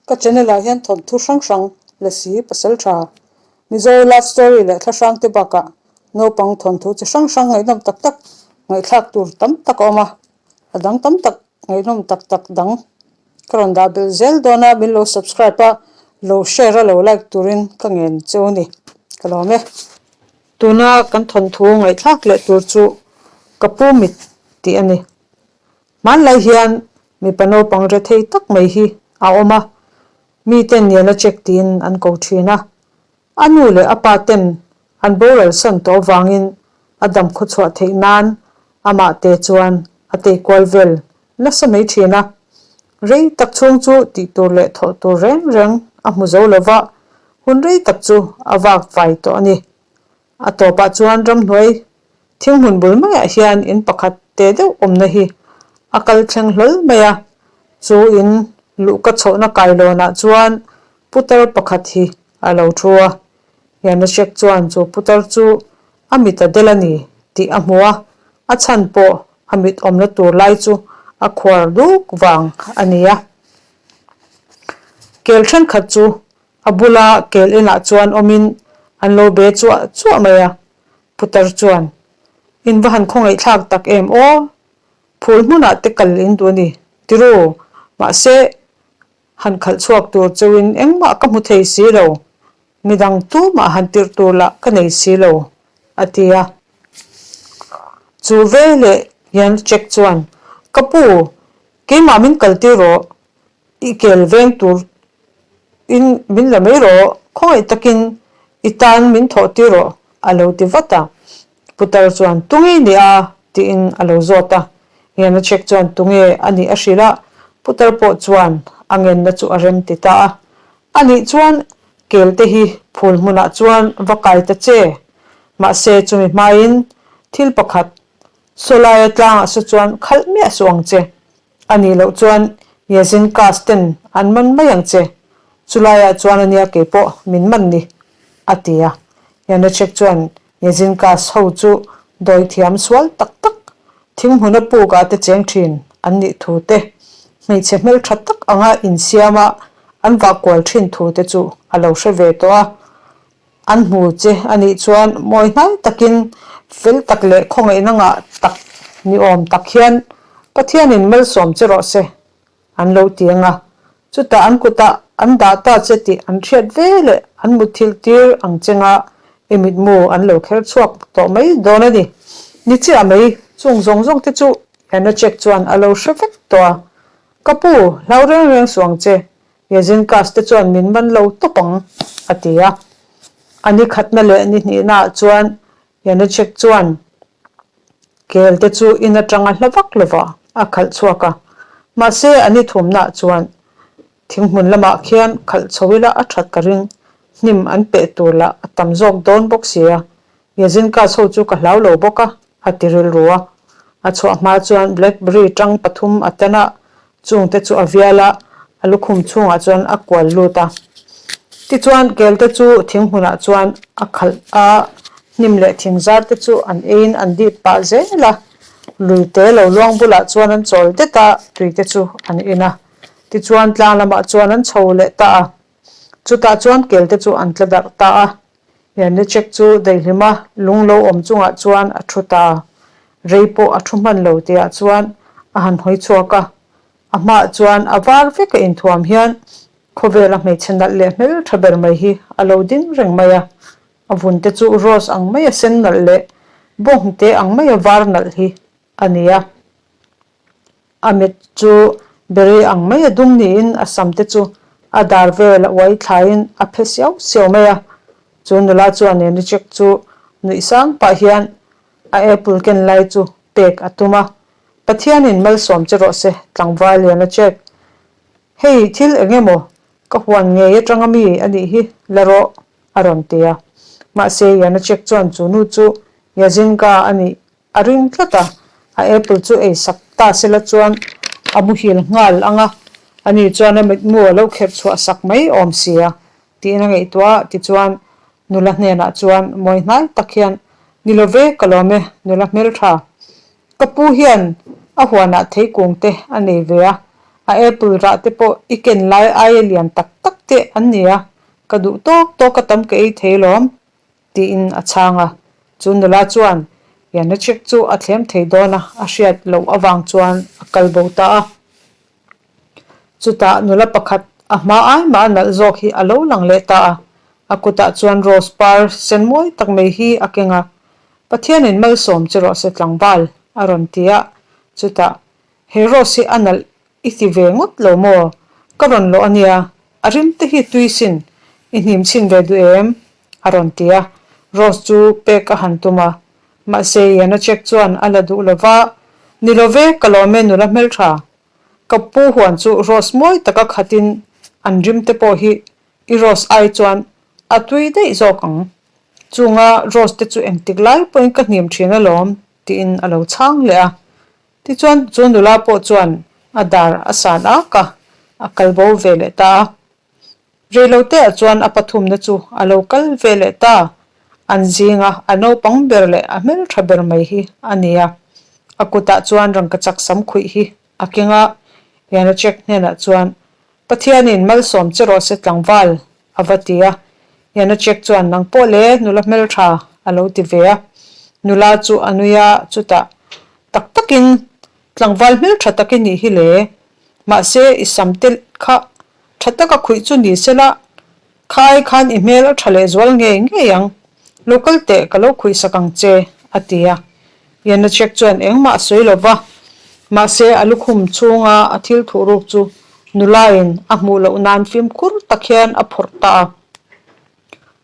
Ka channel ah hian thawnthu hrang hrang, Lasi, Pasaltha, Mizo love story leh thla hrang te bakah naupang thawnthu chi hrang hrang ngaihnawm tak tak ngaihthlak tur tam tak a awm a, a dang tam tak ngaihnawm tak tak dang ka rawn dah belh zel dawn a, min lo subscribe a, lo share a lo like turin ka ngen cheu a ni, ka lawm e. Tuna kan thawnthu ngaihthlak leh tur chu ka pu mit tih a ni. Hmanlai hian mipa naupang rethei tak mai hi a awm a, miten Niana check tiin an ko thin a. A nu leh a pa ten an boral san tawh avangin a dam khawchhuah theih nan amah te chuan a tei kual vel nasa mai thin a. Rei tak chhung chu tih tur leh thawh tur reng reng a hmu zo lo va, hun rei tak chu a vak vai tawh a ni. A tawpah chuan ramhnuai thinghmun bul maiah hian in pakhat te deuh awmna hi a kal thleng hlawl mai a, chu in luhka chhohna kailawnah chuan putar pakhat hi a lo thu a. Yanashek chuan chu putar chu a mit a del a ni tih a hmu a, a chhan pawh a mit awmna tur lai chu a khuar duk vang a ni a. Kel thenkhat chu A bula kel inah chuan awmin an lo be chuah chuah mai a, Putar chuan, In va han khawngaihthlak tak em aw? Phul hmunah te kal in duh a ni, tiru, mahse, han khalh chhuak tur cheuhin engmah ka hmu thei si lo, midang tumah han tirh tur lah ka nei si lo, a ti a. Chu veleh hian Jack chuan, Ka pu, keimah min kaltir rawh, I kel veng tur in min la mai rawh, khawngaih takin i tan min thawh tir rawh, a lo ti vat a. Putar chuan, Tunge ni a? tiin a lo zawt a. Janacek chuan tunge a nih a hrilh a, Putar pawh chuan a ngenna chu a rem ti ta a. A nih chuan kel te hi phul hmunah chuan va kai ta che. Mahse chumi hmain thil pakhat Sawlaia tlangah saw chuan khalh miah suh ang che. A nih loh chuan Yazin Kas ten an man mai ang che, chulaiah chuan a nia kei pawh min man ni, a ti a. Janacek chuan Yazin Kas ho chu dawi thiam sual tak tak, thinghmuna puk ah te cheng thin an nih thu te, hmeichhe hmeltha tak anga insiama an vah kual thin thu te chu a lo hre ve tawh a. An hmu che a nih chuan mawi hnai takin fel tak leh khawngaihna ngah tak ni awm tak hian Pathianin malsawm che rawh se an lo ti ang a, chutah an kutah an dah ta che tih an hriat ve leh an mutthilh tir ang chenga i mitmu an lo kher chhuak tawh mai dawn a ni. Ni chiah mai, chung zawng zawng te chu Janacek chuan a lo hre vek tawh a, Ka pu, hlau reng reng suh ang che, Yazinkas te chuan min man lo tawp ang, a ti a. A ni khatna leh ni hnihnaah chuan Janacek chuan kel te chu in atanga hla vak lova a khalh chhuak a. Mahse, a ni thumnaah chuan thinghmun lamah khian khalh chho ila a that ka ring, hnim an peh tur lah a tam zawk dawn bawk si a. Yazinkas ho chu ka hlau lo bawk a, a ti rilru a. A chhuah hma chuan Blackberry tang pathum a tan a, chungte chu a vial a, a lukhum chhungah chuan a kual lut a. Tichuan kelte chu thinghmunah chuan a khalh a, hnim leh thingzar te chu an eiin an dip pah zel a. Luite lo luang bulah chuan an chawl det a, tuite chu an in a. Tichuan tlang lamah chuan an chho leh ta a. Chutah chuan kelte chu an tla darh ta a. Janecek chu daihlima lung lo awm chungah chuan a thu ta. Rei pawh a thu hman lo tihah chuan a han hawi chhuak a. A hmaah chuan a var vek a inthuam hian khawvela hmeichhe nalh leh hmel tha ber mai hi a lo ding reng mai a. A vun te chu rose ang maia sen nalh leh bawnghnute ang maia var nalh hi a ni a. A mit chu beri ang mai a dum niin a sam te chu a dar vel a uai thlaiin a phe siau siau mai a. Chu nula chuan Nenichek chu nuih sang pah hian a apple ken lai chu pek a tum a. Pathianin malsawm che rawh se tlangval Lianachek. Hei thil eng emaw ka huan ngei atanga mi a nih hi la rawh a rawn ti a. Mahse Lianachek chuan chu nu chu Yazinka a nih A ring tlat a, a apple chu ei sak ta sela chuan a muhil nghal ang a, ani chuan a mitmu a lo kherh chhuah sak mai awm sia tiin a ngaihtuah a, tichuan nula hnenah chuan mawi hnai tak hian, Ni lo ve, ka lawm e, nula hmeltha. Ka pu hian a huanah theikung te a nei ve a, A apple rah te pawh i ken lai aia lian tak tak te an ni a, ka duh tawk tawk a tam ka ei thei lawm, tiin a chhang a. Chu nula chuan Janacek chu a thlem thei dawn a, a hriat loh avang chuan a kal bo ta a. Chutah nula pakhat a hma ai mah a nalh zawk hi a lo lang leh ta a, a kutah chuan rose par sen mawi tak mai hi a keng a, Pathianin malsawm che rawh se tlangval, a rawn ti a. Chutah he rose hi a nalh i ti ve ngawt lo maw? Ka rawn lawh a nia, a rim te hi tui sin, i hnim chhin ve duh em? a rawn ti a, rose chu pek a han tum a, mahse Janacek chuan a la duh lo va, Ni lo ve, ka lawm e nula hmeltha, ka pu huan chu rose mawi taka khatin an rim te pawh hi i rose ai chuan a tui daih zawk ang, chunga rose te chu engtik lai pawhin ka hnim thin alawm tiin a lo chhang leh a. Tichuan chu nula pawh chuan a dar a san ak a, a kal bo ve leh ta a. Reiloteah chuan a pathumna chu a lo kal ve leh ta. An zinga a naupang ber leh a hmeltha ber mai hi a ni a. A kutah chuan rangkachak sam khuih hi a keng a, Janacek hnenah chuan, Pathianin malsawm che rawh se tlangval, a va ti a. Janacek chuan, Nang pawh le, nula hmeltha, a lo ti ve a. Nula chu a nui a, chutah, Tak takin tlangval hmeltha tak i nih hi le, mahse i sam te kha tha taka khuih chu ni sela, kha ai khan i hmel a tha lehzual ngei ngei ang, lo kal teh ka lo khuih sak ang che, a ti a. Janacek chuan engmah a sawi lo va, mahse a lukhum chhunga a thil thuh ruk chu nulain a hmuh loh nan fimkhur tak hian a phawrh ta a.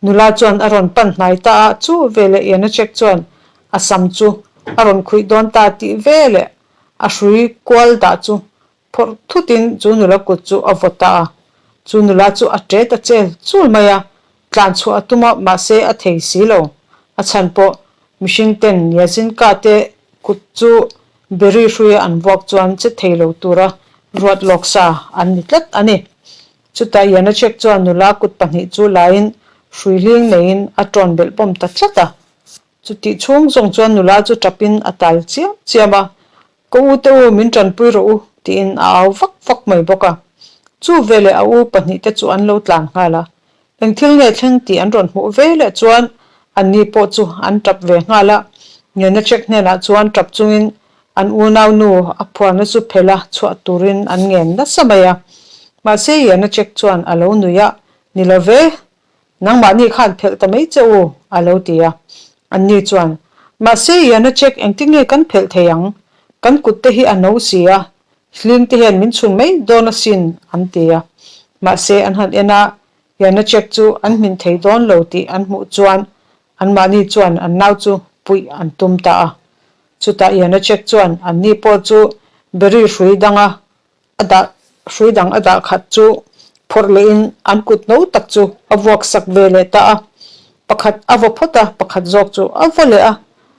Nula chuan a rawn pan hnai ta a, chu veleh Janacek chuan a sam chu a rawn khuih dawn ta tih veleh a hrui kual dah chu phawrh thutin chu nula kut chu a vaw ta a. Chu nula chu a ṭe ta chel chul mai a, tlan chhuah a tum a, mahse a thei si lo. A chhan pawh mihring ten Yazinka te kut chu beri hruia an vuak chuan che thei lo tura ruat lawk sa an ni tlat a ni. Chutah Janacek chuan nula kut pahnih chu laiin hrui hling neiin a ṭawn belh pawm ta tlat a. Chutih chhung zawng chuan nula chu ṭapin a tal chiam chiam a, Ka u te u, min ṭanpui rawh u, tiin a au vak vak mai bawk a. Chu veleh a u pahnihte chu an lo tlan nghal a. Eng thil nge thleng tih an rawn hmuh veleh chuan anni pawh chu an ṭap ve nghal a. Janacek hnenah chuan ṭap chungin An unaunu a phuarna chu phelh a, chhuah turin an ngen nasa mai a. Mahse Janacek chuan a lo nui a, Ni lo ve, nangmahni khan phelh ta mai che u, a lo ti a. Anni chuan, Mahse Janacek engtin nge kan phelh thei ang? Kan kut te hi a no si a, hling te hian min chhun mai dawn asin, an ti a. Mahse an han en a, Janacek chu an hmin thei dawn lo tih an hmuh chuan anmahni chuan an nau chu puih an tum ta a. Chutah Janacek chuan anni pawh chu beri hrui danga a dah hrui dang a dah khat chu phawrh lehin an kut no tak chu a vuak sak ve leh ta a. Pakhat a vaw phawt a, pakhat zawk chu a vaw leh a.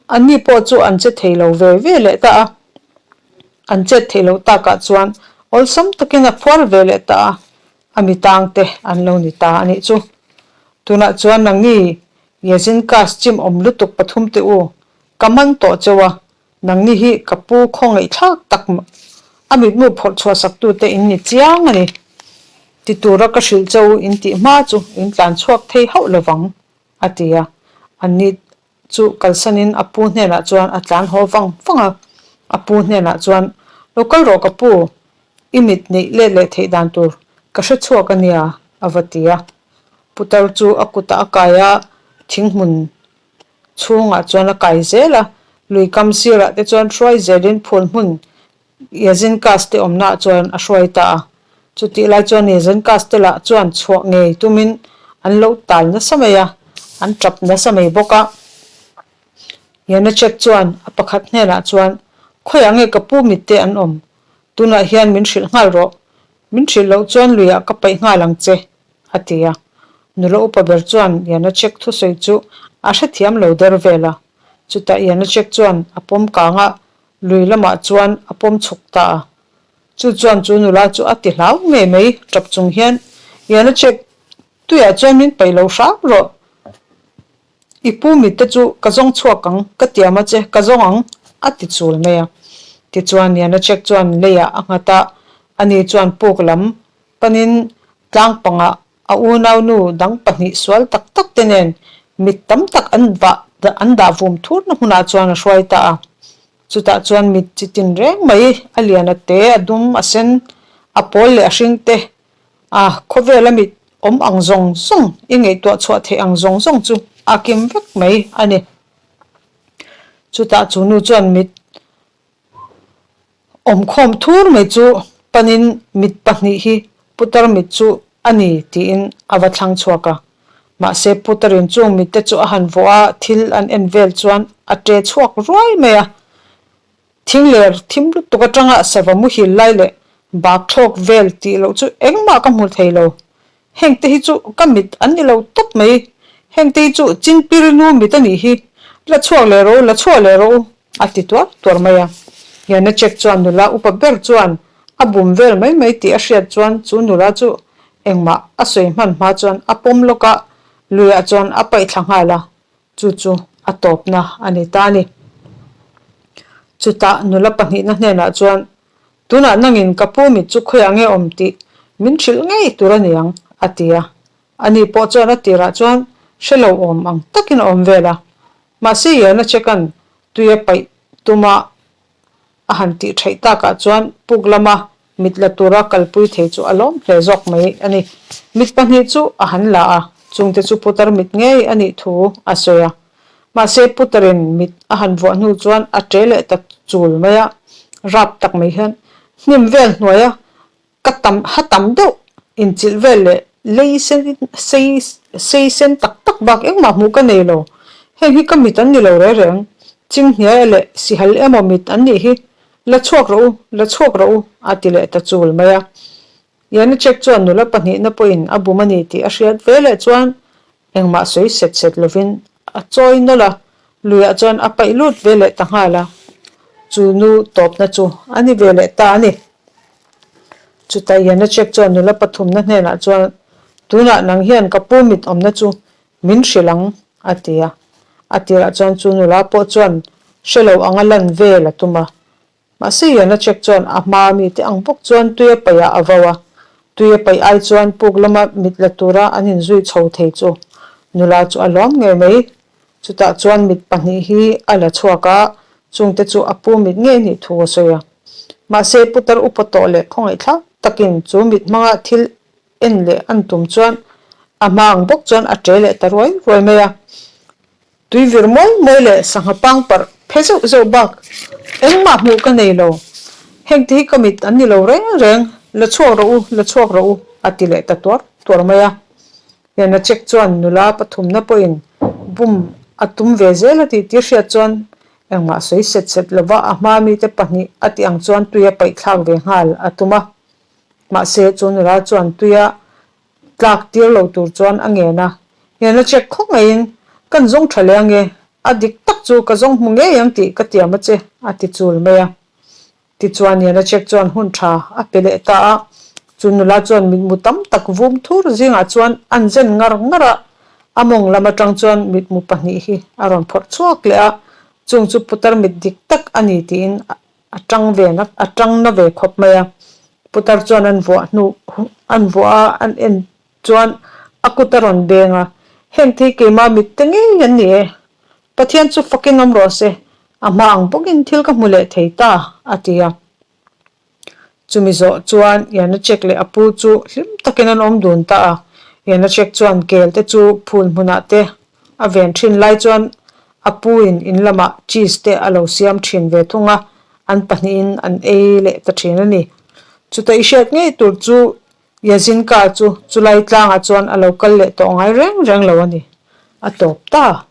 Anni pawh chu an che thei lo ve ve leh ta a. An chet theih loh takah chuan awlsam takin a phuar ve leh ta a, a mi tangte an lo ni ta a nih chu. Tunah chuan nangni Yezinkas chim awm lutuk pathumte u, Ka man tawh cheu a, nangni hi ka pu khawngaihthlak tak a mitmu phawrh chhuah saktute in ni chiang a ni. Ti tura ka hrilh cheu in tih hma chu in tlan chhuak thei hauh lovang, a ti a. Anni chu kalsanin a pu hnenah chuan a tlan haw vang vang a. A pu hnenah chuan, Lo kal rawh ka pu, i mit neih let leh theih dan tur ka hre chhuak a nia, a va ti a. Putar chu a kutah a kai a, thinghmun chhungah chuan a kai zel a, lui kam sirah te chuan hruai zelin phul hmun Yazinkas te awmnaah chuan a hruai ta a. Chutih lai chuan Yazinkas te lah chuan chhuah ngei tumin an lo tal nasa mai a, an tap nasa mai bawk a. Janacek chuan a pakhat hnenah chuan, Khawiah nge ka pu mitte an awm? Tunah hian min hrilh nghal rawh. Min hrilh loh chuan luiah ka paih nghal ang che. a ti a. Nula upa ber chuan Janacek thusawi chu a hrethiam lo der vel a. Chutah Janacek chuan a pawm kang a, lui lamah chuan a pawm chhuk ta a. Chu chuan chu nula chu a ti hlau ngei mai, tap chung hian, Janacek, tuiah chuan min paih lo hram rawh. I pu mitte chu ka zawng chhuak ang, ka tiam a che, ka zawng ang, a ti chul mai a. Tichuan Janacek chuan leiah a nghat a. Ani chuan puk lam panin tlang pangah a unaunu dang pahnih sual tak tak te nen mit tam tak an vah an dah vum thurna hmunah chuan a hruai ta a. Chutah chuan mit chi tin reng mai a lian a te, a dum, a sen, a pawl leh a hring te a khawvela mit awm ang zawng zawng i ngaihtuah chhuah theih ang zawng zawng chu a kim vek mai a ni. Chutah chu nu chuan mit Awmkhawm thur mai chu panin mit pahnih hi putar mit chu a ni tiin a va thlang chhuak a. Mahse putarin chung mitte chu a han vawh a, thil an en vel chuan a ṭe chhuak ruai mai a. Thing ler thim lutuk aṭanga sava muhil lai leh bak thlawk vel tih loh chu engmah ka hmu thei lo. Hengte hi chu ka mit an ni lo tawp mai. Hengte hi chu Chinpirinu mit a nih hi. La chhuak leh rawh u, la chhuah leh rawh u, a ti tuar tuar mai a. Janacek chuan nula upa ber chuan a bum vel mai mai tih a hriat chuan chu nula chu engmah a sawi hman hma chuan a pawm lawk a, luiah chuan a paih thla nghal a, chu chu a tawpna a ni ta a ni. Chutah nula pahnihna hnenah chuan Tunah nangin ka pu mit chu khawiah nge awm tih min hrilh ngei tur a ni ang, a ti a. Ani pawh chuan a tirah chuan hre lo awm ang takin a awm vel a. Mahse Yana Cheka'n tui a paih tuma a han tih theih takah chuan puk lama mit la tura kalpui thei chu a lawm hle zawk mai a ni. Mit pahnih chu a han la a, chungte chu putar mit ngei a nih thu a sawi a. Mahse Putarin mit a han vuah hnu chuan a ṭe leh ta chul mai a, rap tak mai hian hnim vel hnuaia ka tam ha tam deuh inchilh vel leh lei sen sei sei sen tak tak bak engmah hmuh ka nei lo. Heng hi ka mit an ni lo reng reng. Chinghniaia leh sihal emaw mit an nih hi la chhuak rawh u, la chhuak rawh u a ti leh ta chul mai a. Janacek chuan nula pahnihna pawhin a bum a ni tih a hriat ve leh chuan Engmah sawi set set lovin a chawi nawlh a, luiah chuan a paih lut ve leh ta nghal a, chu nu tawpna chu a ni ve leh ta a ni. Chutah Janacek chuan nula pathumna hnenah chuan, Tunah nang hian ka pu mit awmna chu min hrilh ang, a ti a. A tirah chuan chu nula pawh chuan hre lo anga lan vel a tum a, Mahse Janacek chuan a hma mite ang bawk chuan tui a paih ah a vau a, tui a paih ai chuan puk lama mit la tura an inzui chho thei chu nula chu a lawm ngei mai. Chutah chuan mit pahnih hi a la chhuak a, chungte chu a pu mit ngei nih thu a sawi a. Mahse putar upa tawh leh khawngaihthlak takin chu mit hmanga thil en leh an tum chuan a hma ang bawk chuan a ṭe leh ta ruai ruai mai a. Tui vir mawi mawi leh sangha pang parh phe zeuh zeuh bak engmah hmuh ka nei lo. Hengte hi ka mit an ni lo reng reng, la chhuak rawh u, la chhuak rawh u, a ti leh ta tuar tuar mai a. Janacek chuan nula pathumna pawhin bum a tum ve zel a tih tir hriat chuan engmah sawi set set lova a hma mite pahnih a tih ang chuan tui a paih thlak ve nghal a tum a. Mahse chu nula chuan tuia Tlak tir lo tur chuan a ngen a, ngen a check khawp maiin, Kan zawng tha leh ange, a dik tak chu ka zawng hmu ngei ang tih ka tiam a che, a ti chul mai a. Tichuan ngen a check chuan hun tha a pe leh ta a, chu nula chuan mitmu tam tak vum thur zingah chuan an zen ngar ngar a, a mawng lam atang chuan mitmu pahnih hi a rawn phawrh chhuak leh a, chung chu putar mit dik tak a ni tiin A tang ve na, a tang na ve khawp mai a. Putar chuan an vuah hnu, an vuah a, an en chuan a kut a rawn beng a, Heng thei keimah mit te ngei an ni e. Pathian chu fakin awm rawh se, a hma ang bawkin thil ka hmu leh thei ta, a ti a. Chumi zawh chuan Janacek leh a pu chu hlim takin an awm dun ta a. Janacek chuan kel te chu phul hmunah te A ven thin lai chuan a pu in in lamah cheese te a lo siam thin ve thung a, an pahnihin an ei leh ta thin a ni. Chuta i hriat ngei tur chu Yazinka chu chulai tlangah chuan a lo kal leh tawh ngai reng reng lo a ni. A tawp ta.